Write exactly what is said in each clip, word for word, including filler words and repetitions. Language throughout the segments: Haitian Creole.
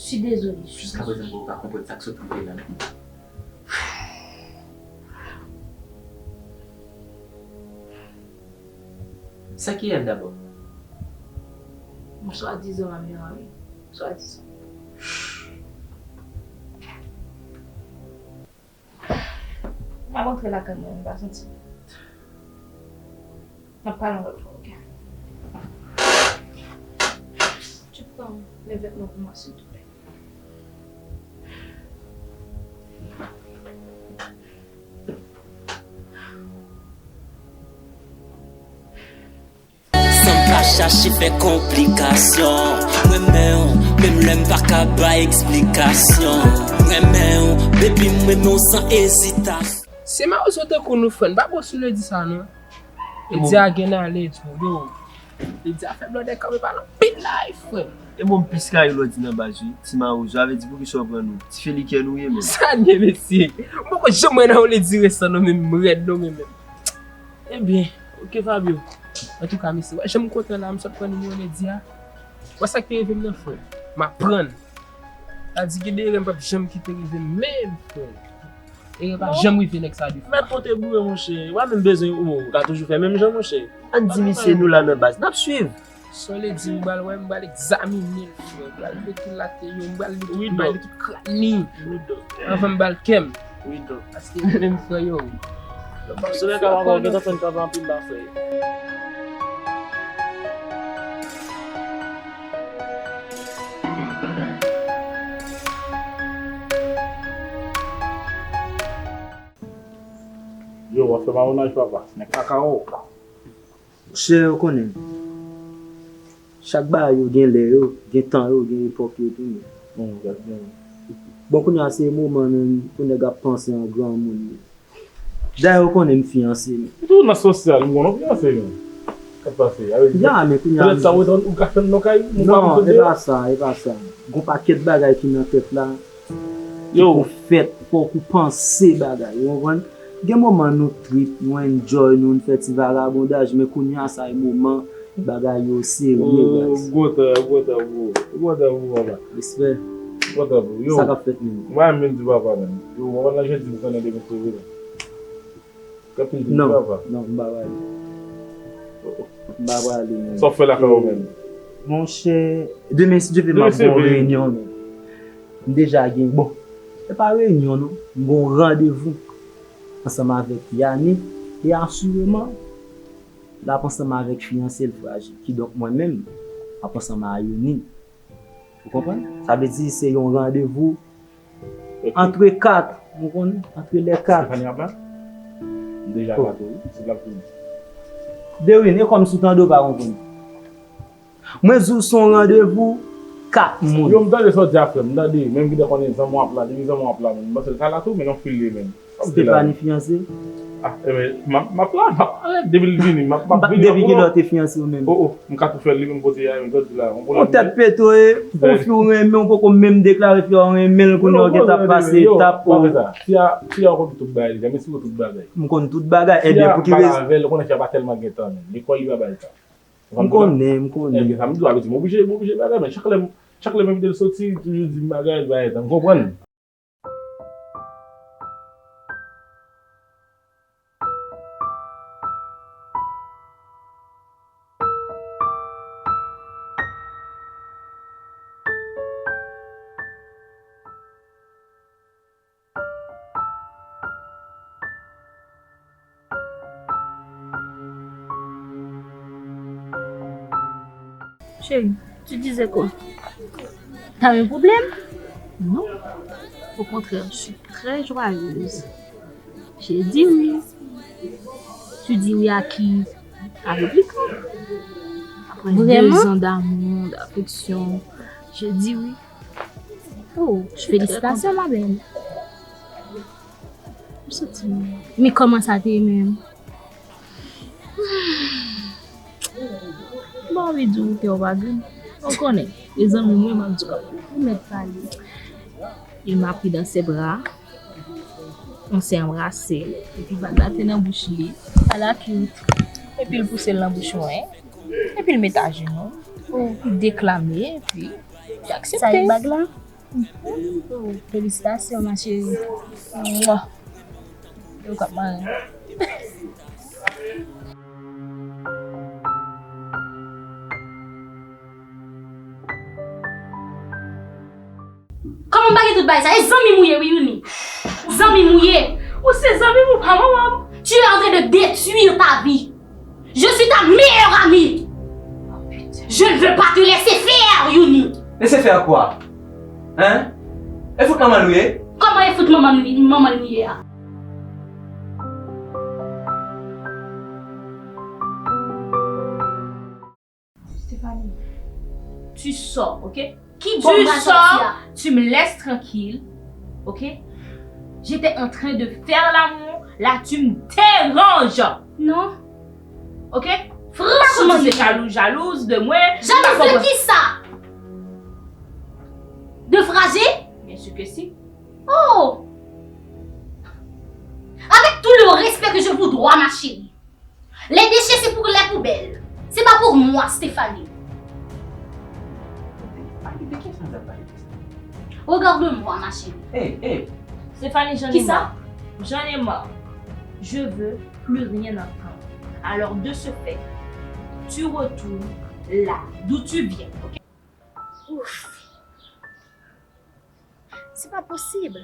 Je suis désolée, je suis désolée. Jiskaprezan, mwen pa konprann sa k sot ant nou la. Sa ki N dabò? Yon swadizan mari. Swadizan. M ap antre lakay mwen, m pa santi byen. N ap pale yon lòt fwa, oke? Tu peux enlever vêtements pour moi, s'il te plaît? San m pa chache fè konplikasyon. M renmen w, menm lè m pa ka bay eksplikasyon. M renmen w, baby, m renmen w san ezitasyon. Si Mawozo tankou nou, frè, n pa bon sou Lady sa, non. Lady a gen ale tou, yo. Lady a fè blòdè kanpe pa nan pit la, frè. E bon, m plis ka yo lòdi nan baz, wi. Ti Mawozo, a vle di, poukisa w pran nou? Ti felikè nou ye, menm. Sa n ye, mesye? M poko janm wè nan yon Lady resan, non, menm, rèd, non, menm, menm. Ebyen, oke, Fabio. Antouka, mesye, wè, jan m kontan la, m sot pran nimewo Lady a. Wè sa k te rive m nan, frè. M aprann. Sa di gen de erè m p ap janm kite rive m menm, frè. Erè pa janm rive nèg sa de fwa. Mèt pote boure, monchè. Ou pa menm bezwen, ou ka toujou fè menm jan, monchè. Ann di misye nou la nan baz, n ap swiv. Sa w vle di, m pral wè, m pral egzamine l, frè. M pral mete l atè, yo, m pral li tout, m pral li tout kran li. Anvan m ba l kè m. Paske menm frè yo. Sou lè ka pa gen tan fè n kanpe anpil la, frè. Yo, w ap fè mawonaj, papa. Nèg kakao. Monchè, ou konnen. Chak bagay yo gen lè yo, gen tan yo, gen epòk yo tou, men. Bon, gad, men. Bon, kounye a se moman menm pou nèg ap panse an granmoun. Dayè, ou konnen m fiyanse, men. Ou toujou nan sosyal, m konnen w fiyanse, men. Sa k pase? Ya, men kounye a petèt sa ou ka fè m nan kay, nou pa pou sot deyò. Non, e pa sa, e pa sa. Gon pakèt bagay ki nan tèt la. Yo. Ki pou fèt, fòk ou panse bagay, ou konprann? Gen moman nou trip, nou enjoy, nou, nou fè ti vagabondaj, men kounye a sa e moman bagay yo serye, guys. M kontan, m kontan pou ou. M kontan pou ou, papa. Respè. M kontan pou ou. Yo. Sa k ap fèt menm? Mwen menm di papa menm. Yo, mwen konn nan jodi m konnen demen se vre. Gen pil di papa. Non, non, m pa prale. M pa prale, men. Sa w fè lakay ou menm? Monchè, demen, si Dye vle, m ap gen yon reyinyon, men. M deja gen, bon, se pa reyinyon, non. M gen yon randevou ansanm avèk Yannick e asireman, l ap ansanm avèk fiyanse l Frajil. Kidonk, mwen menm, m ap ansanm a Yoni. Ou konprann? Sa vle di se yon randevou antre kat, ou konn, antre lè kat. Stefani ap la? M deja la tou, wi. Se la pou. Derine, e kòmsi w tande w pa konprann. Mwen di w se yon randevou kat moun. Yo, m tande sa w di a, frè m, m tande, men m gentan konnen zanmi w ap la, depi zanmi w ap la, men m panse l ka la tou, men nan fil li menm. Stefani fiyanse? Ah, ebyen, m ap, m ap la, m ap la, depi l vini, m ap, m ap vini. Depi kilè w te fiyanse w menm? Oh, oh, m ka tou fè l li menm kote a, menm jan w di la. Yon tèt pete w ye, yon fi w renmen, w poko menm deklare fi a w renmen l, kounye a w gentan pase etap, oh. Fi a, fi a w konn tout bagay deja, men si w tout bagay. M konn tout bagay, ebyen, pou ki rezon? Fi a m pale avè l, ou konnen fi a pa tèlman gen tan menm. Lekòl li pa bay tan. M konnen, m konnen. Ebyen, sa m di w, sa vle di m oblije, m oblije bagay, men chak lè, chak lè m envite l soti, li toujou di m bagay, li pa gen tan. M konprann. Chérie, tu disais quoi? T'avais un problème? Non. Au contraire, je suis très joyeuse. J'ai dit oui. Tu dis oui à qui? À Réplica. Après deux ans d'amour, d'affection, j'ai dit oui. Oh, je suis très contente. Félicitations, ma belle. M santi m. Men kòman sa te ye menm? M pa anvi di w kè w pa grenn. Ou konnen, e zanmi m wi, m ap di w kòman. Ou mèt pale. Il m'a pris dans ses bras. On s'est embrassé. Epi bag la te nan bouch li. Ala cute. Epi l pouse l nan bouch mwen. Epi l met ajenou. Li deklame, epi li aksepte. Sa e bag la? Oh, felisitasyon, ma chérie. Mwa. Yo k ap mare. Kòman m pa gen tout bagay sa? E zanmi m ou ye, wi, Youni. Zanmi m ou ye. Ou se zanmi m, ou pa manman m. Tu es en train de détruire ta vie. Je suis ta meilleure amie. Je ne veux pas te laisser faire, Youni. Laisser faire quoi? Hein? E fout manman l ou ye? Kòman e fout manman m, manman l m ye a? Stéphanie, tu sors, ok? Ki bò m pral sòti a? Tu sors, tu me laisses tranquille, ok? J'étais en train de faire l'amour, là tu me déranges. Non. Ok? Franchement, si se jalou, jalouse de mwen, m pa konprann. Jalouse de qui ça? De Fragé? Bien sûr que si. Oh! Avec tout le respect que je vous dois, ma chérie, les déchets, c'est pour les poubelles. C'est pas pour moi, Stéphanie. Regarde-moi, ma chérie. Hey, hey. Stéphanie, j'en ai marre. Qui ça? J'en ai marre. Je veux plus rien entendre. Alors, de ce fait, tu retournes là d'où tu viens, ok? Ouf. C'est pas possible.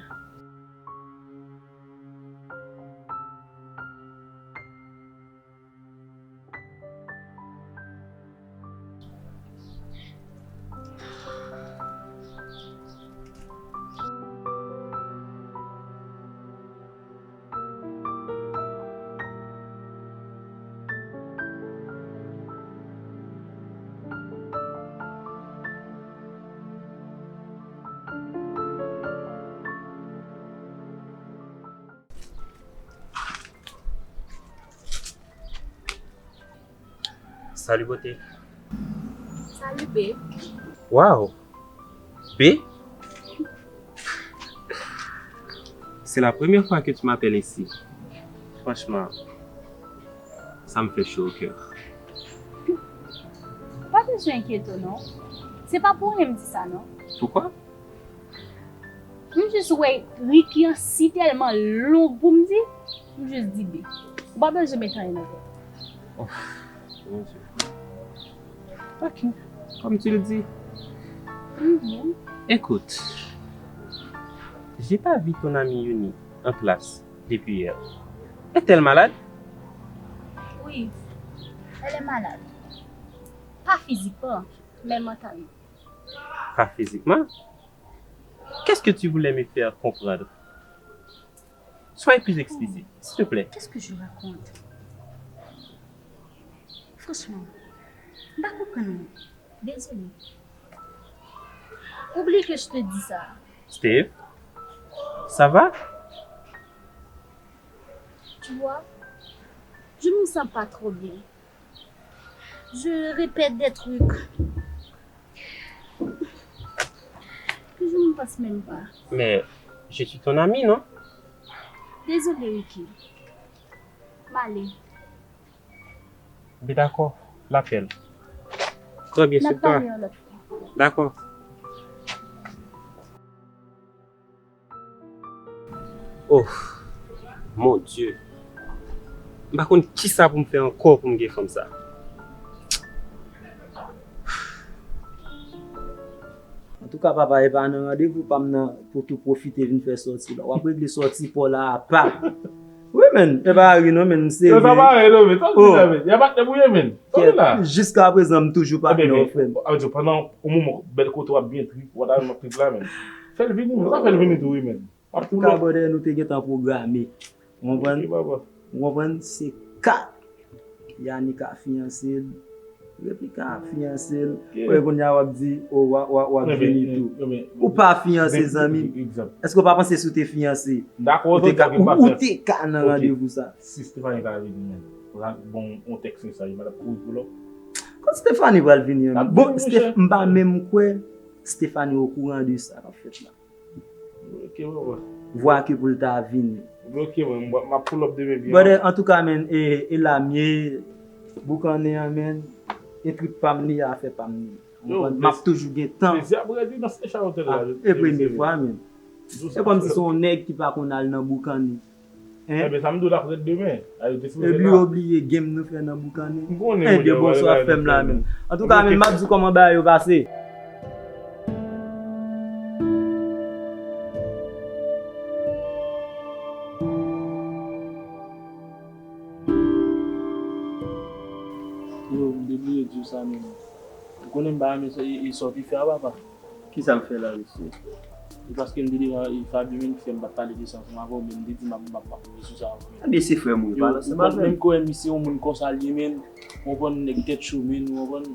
Salut, beauté. Salut, babe. Wow! Babe? C'est la première fois que tu m'appelles ici. Franchement, ça me fait chaud au cœur. Pa bezwen enkyete w non. Se pa pou anyen m di sa non. Pourquoi? M jis wè Ricky an si tèlman long pou m di, m jis di babe. Ou pa bezwen met anyen nan tèt. Oh, mon Dieu. Ok, comme tu le dis. Mhm. Écoute, j'ai pas vu ton amie Yuni en classe depuis hier. Est-elle malade? Oui, elle est malade. Pas physiquement, mais mentalement. Pas physiquement? Qu'est-ce que tu voulais me faire comprendre? Soyez plus explicite, s'il te plaît. Qu'est-ce que je raconte? Franchement, m pa konprann ou. Désolée. Oublie que je te dis ça. Steve, ça va? Tu vois, je me sens pas trop bien. Je répète des trucs que je ne pense même pas. Mais je suis ton ami, non? Désolée, Ricky. M ale. Ben d'accord, l'appel. Très bien, c'est toi. N ap pale yon lòt fwa. D'accord. Oh, mon Dieu. M pa konn kisa pou m fè ankò pou m gen fanm sa. Antouka, papa, e pa nan randevou pa m nan pou tou pwofite vin fè sòti la. W ap regle sòti pa w la apa. Wi, men, e pa ri non, men, m serye. Yo, sa pa ri non, men. Sa w di la, men? Y a patnè pou ye, men. Sa w di la? Jiskaprezan, m toujou patnè w, frè m. Ebyen, men, a di, pandan yon moman, bèl kote w ap byen trip, w ap trip la, men. Fè l vini, men. Sa fè l vini tou, wi, men. Antouka, brother, nou te gentan pwograme. Ou konprann? Ok, papa. Ou konprann? Se kat. Yanika fiyanse l. Replika fiyanse l. Ok. Kounye a w ap di, o, w a, w a, w ap vini tou. Ou pa fiyanse, zanmi m. Èske w pa panse si w te fiyanse, ou te ka, ou, ou te ka nan randevou sa? Si Stephanie ta vini, men, bon, yon tèks mesaj, m ap kouri pou lòk. Kòm Stephanie pral vini an? Bon, Steph, m pa menm kwè Stephanie okouran de sa k ap fèt la. Ok, papa. Vwa ke pou l ta vini. Ok, mwen, m, m ap pull up demen byen. Brother, antouka, men, e, e la m ye, boukannen an, men, e trip pa m li, afè pa m li. Ou konprann? M ap toujou gen tan. Plezi ap redi nan se chalotèl la. E premye fwa menm. Se kòmsi se yon nèg ki pa konn al nan boukannen. Hein? Ebyen, sa m di w l ap ret demen. Epi w obliye game nou fè nan boukannen. Ebyen, bonswa, fè m la menm. Antouka, menm, m ap di kòman bagay yo pase. Yo, m te bliye di w sa menm. Ou konnen m pa renmen sa, e, e sa w te fè a, papa. Kisa m fè la, mesye? E paske m te devan, e, Fabie menm ki fè m pa t pale de sa ansanm avè w, men m te di m ap, m ap, m ap rive sou sa avè w. Ebyen, se frè m ou ye, pale ansanm avè m. Menm kwè misye yon moun konsa l ye, men, ou konprann, nèg tèt cho, men, ou konprann,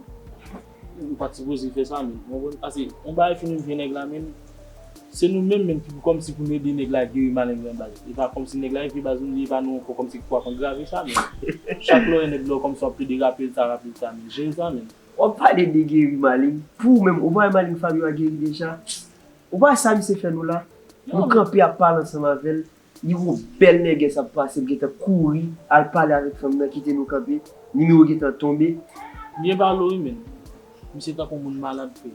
ou pa t sipoze fè sa, men, ou konprann, paske yon bagay fin rive nèg la, men, se nou menm, men, ki pou, kòmsi pou n ede nèg la geri maleng lan, baz. E pa kòmsi nèg la rive, baz, nou, e pa nou ankò, kòmsi ki pou ap angrave sa, men. Chak lè w wè nèg la, kòmsi w ap plede rape l sa, rape l sa, men, jere sa, men. W ap pale de geri maleng. Pou ou menm, ou pa wè maleng Fabio a geri deja? Ou pa wè sa misye fè nou la? Nou kanpe ap pale ansanm avè l. Li wè yon bèl nègès ap pase, m gentan kouri al pale avèk fanm nan, kite nou kanpe. Nimewo gentan tonbe. Byen pale w wi, men. Misye tankou moun malad, frè.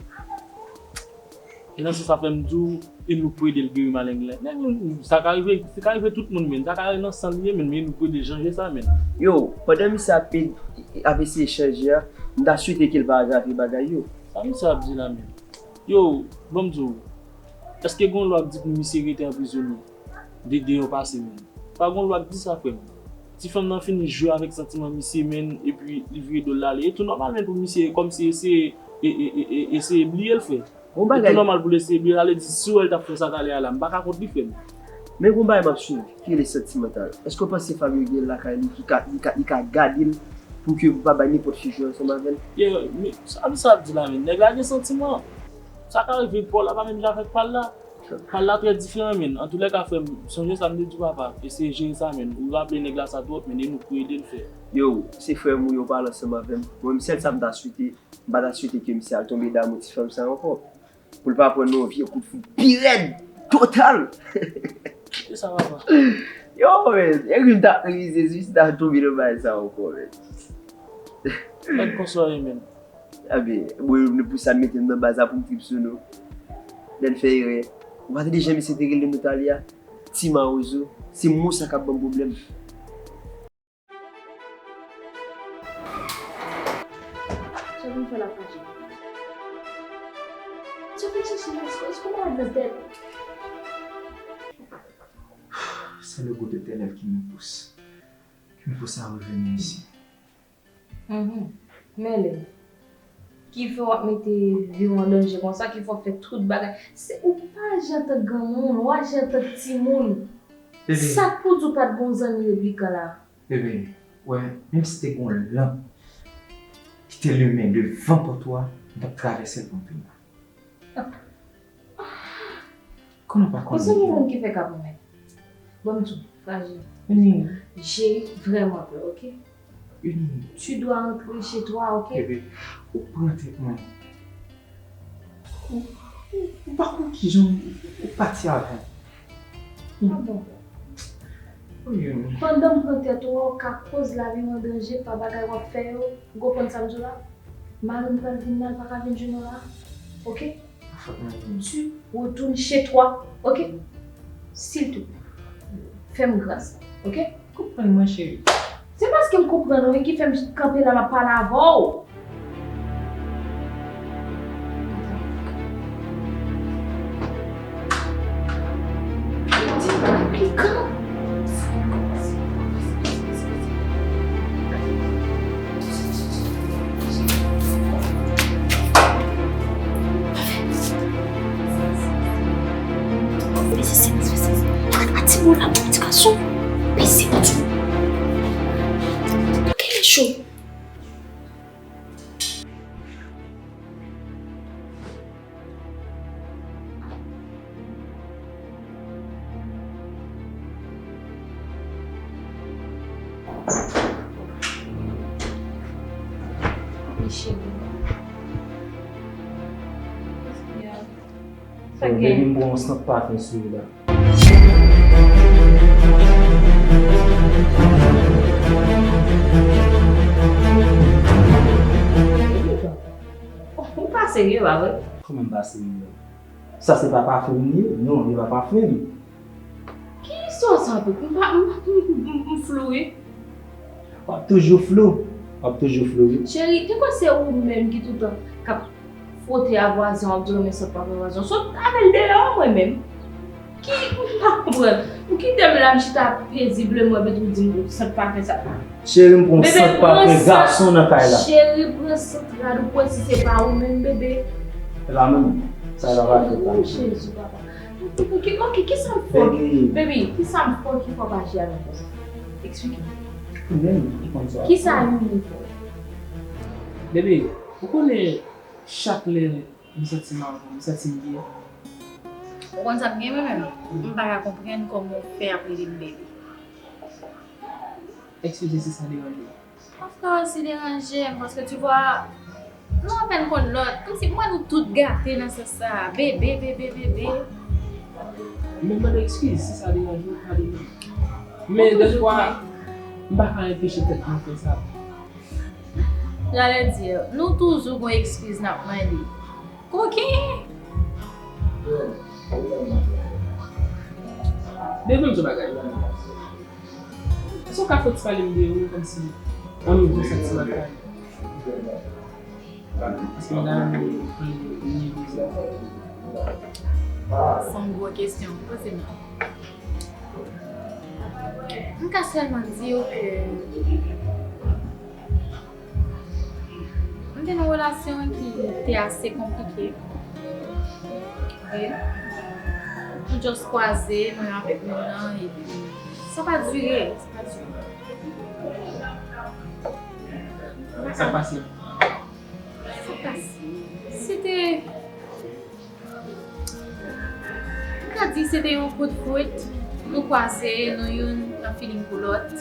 E nan sans sa fè m di w, e nou pou ede l geri maleng lan. Men, men, sa ka rive, sa ka rive tout moun, men. Sa ka rive nan san l ye, men, men nou pou ede l chanje sa, men. Yo, pandan misye ap ed-, ap eseye chanje a, m ta swete ke l pa agrave bagay yo. Sa misye ap di la, men. Yo, ban m di w, èske gen yon lwa k di pou misye rete anprizone? De deyò pase, men. Pa gon lwa k di sa, frè m. Ti fanm nan fini jwe avèk santiman misye, men, epi li vire do l ale. E tou nòmal, men, pou misye kòmsi eseye, e, e, e, e, eseye bliye l, frè. Bon bagay. E tou nòmal pou l eseye bliye l, ale di si w wè l t ap fè sa talè a la, m pa ka kont li, frè m. Men gon bagay m ap swiv, ki rele santimantal. Èske w panse Fabio gen lakay li ki ka, li ka, li ka gade l pou ke pou pa bay nenpòt fi jwe ansanm avè l? Yeah, men, sa misye ap di la, men. Nèg la gen santiman. Sa ka rive pa w la, pa menm jan avèk pa l la. Pal la trè diferan, men. Antoulèka, frè m, sonje sa m te di w, papa. Eseye jere sa, men. Ou raple nèg la sa twòp, men, e nou k pou ede l fè. Yo, se frè m ou yo, pale ansanm avè m. Mwen menm, sèl sa m ta swete, m pa ta swete ke misye al tonbe damou ti fanm sa ankò. Pou l pa pran nan yon vye kout fout pi rèd, total. Se sa, papa. Yo, men, e ri m ta ri, Jezi, si ta tonbe nan bagay sa ankò, men. Mèt konsole, men. Ebyen, mwen, pou sa, mete m nan baz la pou m trip sou nou. Lè n fè erè. Ou pa tande jan misye te rele nou talè a? Ti mawozo. Se mo sa k ap ban m pwoblèm. Sa vin fè la fache. Sa vin chèche la, èske, èske w malad nan tèt? C'est le goût éternel qui me pousse, qui me pousse à revenir ici. Mhm. Mèlè, ki fè w ap mete vi w an danje konsa, ki fè w ap fè tout bagay? Se ou pa aji antank granmoun, ou aji antank timoun. Sa k pou di w pa t gen yon zanmi replikan la? Bebe, wè, menm si te gen yon lanp ki te limen devan pòt ou a, m t ap travèse l pou m vin la. Kòman pa konnen? Ou se yon moun ki fè ka pwomèt. Ban m di w, Frajil. Uni. J'ai vraiment peur, ok? Uni. Tu dois rentrer chez toi, ok? Bebe, ou pran tèt mwen. Ou, ou, ou pa konn kijan ou pati avè m. Ah bon? Wi, Uni. Pandan m pran tèt ou, ou ka koz lavi w an danje pa bagay w ap fè yo. Ou konprann sa m di w la? Mari m pral vin la, l pa ka vin jwenn ou la. Ok? Tu retournes chez toi, ok? S'il te plaît. Fè m gras, ok? Konprann mwen, cheri. Se paske m konprann ou wi ki fè m kanpe la, m ap pale avè w. Ti replikan. Peze sèvis, peze. Ati mo la pou ti gason. Peze pou ti. Kè cho. Wi, cheri. Sa gen? Baby, m pran yon sant pafen sou ou la. Ou pa Serye, pa vre? Kòman m pa serye? Sa se pa pafen m li ye? Non, li pa pafen m. Ki istwa sa tou? M pa, m, m, m, m flou wi. W ap toujou flou. W ap toujou flou wi. Cheri, te kwè se ou menm ki toutan k ap fwote a vwazen w, w ap di w renmen sant pafen vwazen w. Sot avè l deyò mwen menm. Ki, m pa konprann. Ou kite m la, m chita pezibleman, epi tou di m sant pafen sa. Cheri, m pran sant pafen gason nan kay la. Cheri, pran sant rad ou pran si se pa ou menm, bebe. E pa mwen menm. Sa la pa fèt la. Jezi, papa. Ok, ok, kisa m fè? Baby, kisa m fè ki fè w pa aji avè m konsa? Eksplike m. Ou menm ki konn sa. Kisa Youni fè? Bebe, ou konnen chak lè m santi m avan, m santi m byen. Ou konn sa m gen mwen menm? M pa ka konprann kòman w fè ap rele m bebe. Eskize si sa deranje w. Of course, li deranje m, paske tu vois, nou apèn konn lòt. Kòmsi m wè nou tout gate nan sans sa. Bebe, bebe, bebe. Men mande eskiz si sa deranje w, pale non. Men dèfwa, m pa ka anpeche tèt mwen fè sa. J'allais dire, nou toujou gon eskiz n ap mande. Kokenn! Bebe, m di w bagay. Èske w ka fè w ti pale m de ou kòmsi yon nouvo santimantal? Paske m ta renmen pale de nivo sa. Se yon gwo kesyon, poze m. M ka sèlman di w ke m te nan relasyon ki te ase konplike. Wi. Nou just kwaze, mwen avèk moun nan, epi sa pa dire, sa pa dire. Sa k pase? Sa k pase? Se te M ka di se te yon kout fout, nou kwaze, nou youn pran feeling pou lòt.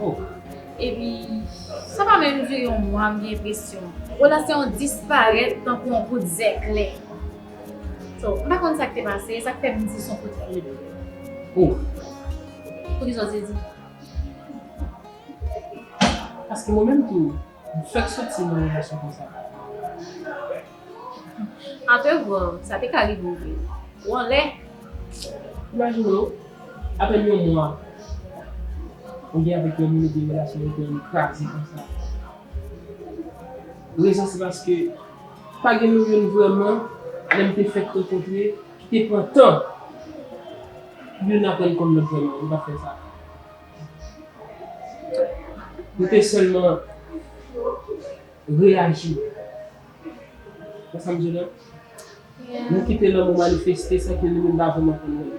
Oh. Epi, sa pa menm dire yon mwa, m gen enpresyon. Relasyon an disparèt tankou yon kout zèklè. So, m pa konn sa k te pase, sa k fè m di se yon kout fout. Oh. Poukisa w te di? Paske mwen menm tou, m fèk soti nan relasyon konsa. An te vre, sa te ka rive w vre. Ou anlè. Imajine w, apèn yon mwa, ou gen avèk yon moun epi relasyon yo te vin kraze konsa. Rezon se paske pa gen nou youn vrèman, lè m te fèk rankontre, ki te pran tan pou youn aprann konn lòt vrèman. Nou pa t fè sa. Nou te sèlman reyaji. Wè sa m di w la? Nou kite lanmou manifeste san ke nou menm pa vrèman konn wè l.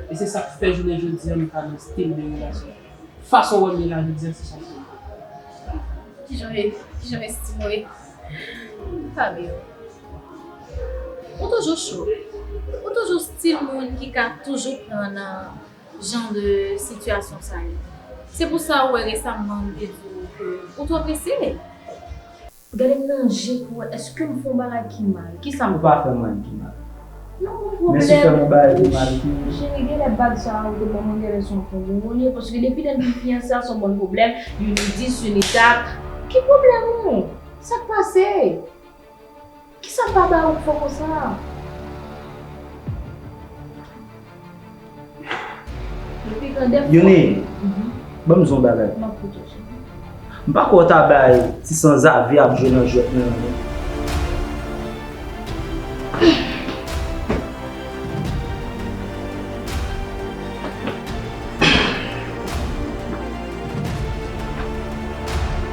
E se sa k fè jounen jodi a m pa nan stil de relasyon. Fason w wè m ye la jodi a se sa m ye. Kijan w, kijan w estime w ye? Pa byen. Ou toujou cho. Ou toujou stil moun ki ka toujou pran nan jan de sitiyasyon sa yo. Se pou sa ou wè resaman m te di w ke ou twò prese. Gade m nan je pou wè èske m fè yon bagay ki mal. Kisa m fè? Ou pa fè m anyen ki mal. Non, gon pwoblèm. Men si w fè m yon bagay ki mal tou. Cheri, genlè bag sa a ou te ban mwen genlè se yon pwoblèm ou ye, paske depi lè n fin fiyanse a se yon bann pwoblèm, youn li dis, youn li dat. Ki pwoblèm ou? Sa k pase? Kisa m pa ba ou k fè w konsa? Youni, ban m di w yon bagay. M ap koute w, cheri. M pa kwè w ta bay ti sanzave ap jwe nan jwèt nan men.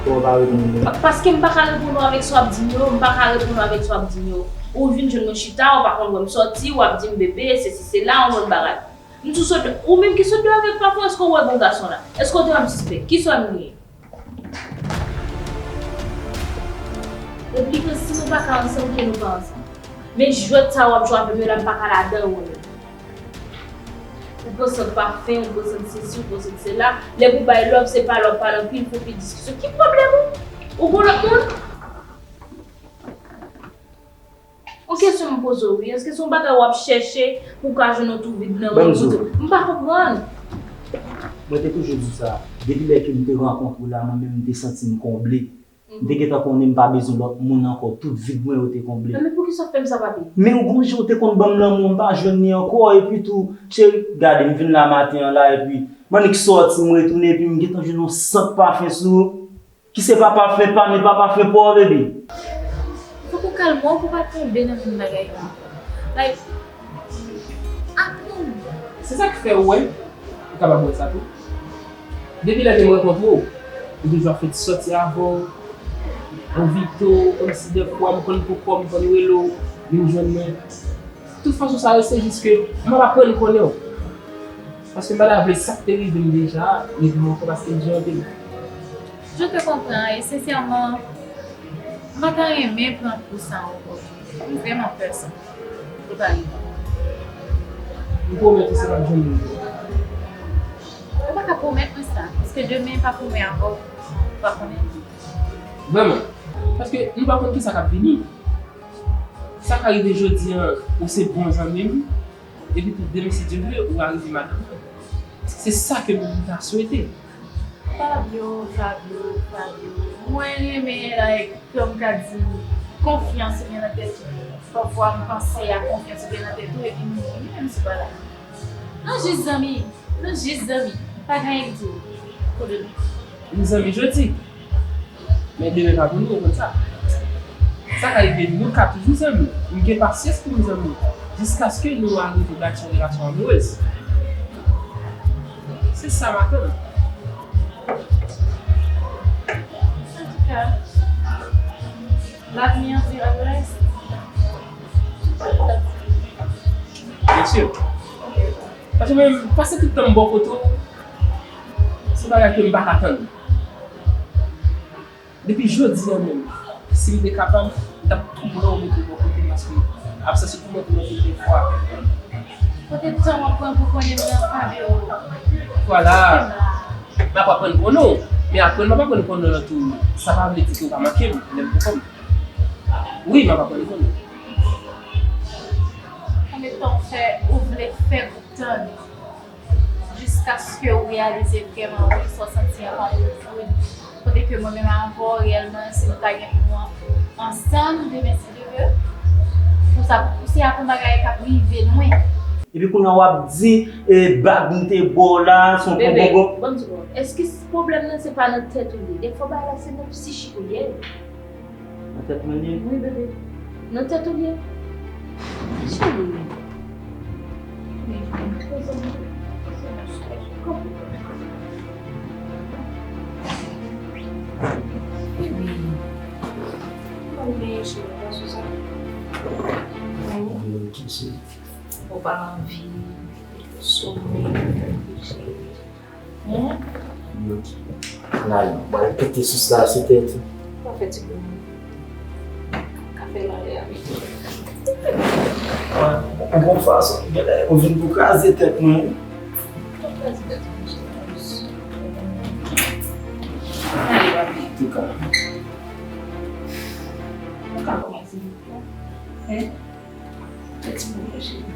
Kòman w pa reponn mwen? Pa-, paske m pa ka reponn ou avèk sa w ap di m yo, m pa ka reponn ou avèk sa w ap di m yo. Ou vin jwenn mwen chita, ou pa konn wè m sòti, w ap di m bebe, sesi, sela, yon lòt bagay. M sou sot, ou menm ki sot deyò avèk papa w, èske w wè bon gason la? Èske w te wè m sispèk? Kisa w wè m ye? Replika, si nou pa ka ansanm, ke nou pa ansanm. Men jwèt sa w ap jwe avè m yo la, m pa ka ladan yo, mwen menm. Ou pran sant pafen, ou pran sant sesi, ou pran sant sela. Lè pou bay love, se pa love, pale anpil, fè anpil diskisyon. Ki pwoblèm ou? Ou gon lòt moun? Yon kesyon m poze w, wi. Èske se yon bagay w ap chèche pou w ka jwenn yon twou vid nan men w? M pa konprann. Mwen te toujou di w sa. Depi lè ke m te rankontre w la, mwen menm, m te santi m konble. M te gentan konnen m pa bezwen lòt moun ankò, tout vid mwen yo te konble. Men poukisa w fè m sa, papi? Men ou gon jan ou te konn ban m lanmou, m pa jwenn li ankò, epi tou, cheri, gade, m vin la maten an la, epi m annik sòti, m retounen, epi m gentan jwenn yon sant pafen sou ou. Ki se pa pafen pa m, e pa pafen pa w, baby. Fòk ou kalme w pou w pa tonbe nan menm bagay la. Like, aprann. Se sa k fè ou wè, ou kapab wè sa tou. Depi lè ke m rankontre w, m toujou ap fè ti sòti avè w, envite w, kòmsi dèfwa m konn pou kò m, konn rele w, vin jwenn mwen. Tout fason sa yo, se jis ke m ap aprann konnen w. Paske m pa ta vle sa k te rive m deja a, rive m ankò paske m jan te. Je te comprends, e sensèman, m pa ta renmen pran kou sa ankò. M vrèman pè sa. Li pa rive. M pwomèt ou se p ap janm rive. Ou pa ka pwomèt mwen sa, paske demen pa pwomèt ankò, ou pa konnen. Vrèman. Paske nou pa konn kisa k ap vini. Sa ka rive jodi an, ou se bon zanmi m, epi tou demen, si Dye vle, ou a rive madanm mwen. Se sa ke m ta swete. Fabio, Fabio, Fabio. Mwen renmen, like, kòm ka di, konfyans ou gen nan tèt ou. Pafwa, m panse a konfyans ou gen nan tèt ou, epi m mouri menm si w pa la. Nou jis zanmi. Nou jis zanmi. Pa gen anyen ki di w. Kote nou? Nou zanmi jodi. Men demen pa pou nou, ou konn sa. Sa ka rive, nou ka toujou zanmi. M gen pasyans pou nou zanmi. Jiskaske nou arive bati yon relasyon amourez. Se sa m atann. Antouka, l'avenir dira le reste. Byen si. Paske mwen, pase tout tan m bò kote w, se bagay ke m pa ka tann. Depi jodi a menm, si m te kapab, m t ap tou pran w mete bò kote m, paske absans ou tou mwen tou mwen tou de fwa. Kote tan w ap pran pou konnen m nan Fabio? Vwala. M ap aprann konnen w. Men aprann m ap aprann konnen w lan tou, sa pa vle di ke w pa manke m, lè m pou kò m. Wi, m ap aprann konnen w. Konbyen tan w fè, ou vle fè pou tann? Jiskaske w reyalize vrèman, wi, sa w santi an pa yon foud. Kote ke mwen menm avè w, reyèlman, si nou ta gen pou nou an-, ansanm, demen, si Dye vle, pou sa, pou se aprann bagay k ap rive lwen. Epi kounye a w ap di, e, bag m te ba w la, se yon... Bebe, bon, bon, bon. Ban m di w, èske pwoblèm nan se pa nan tèt ou li ye? Dèfwa bagay la se nan psichik ou li ye. Nan tèt mwen li ye? Wi, bebe. Nan tèt ou li ye. Cheri. Bebe. Mwen cheri, pa sou sa. Ou pa anvi, somèy, cheri. Hein? Yo ki la, yo pral pete sous la sou tèt ou. Pa fè ti boul. Ka fè l anlè a. Ou gon fason, genlè ou vin pou kraze tèt mwen. Pa kraze tèt mwen, cheri. Anlè, papi. Antouka. Ou ka kòmanse. Hein? Fè ti boul la, cheri.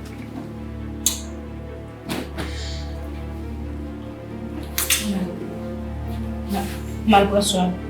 M al pran swen w.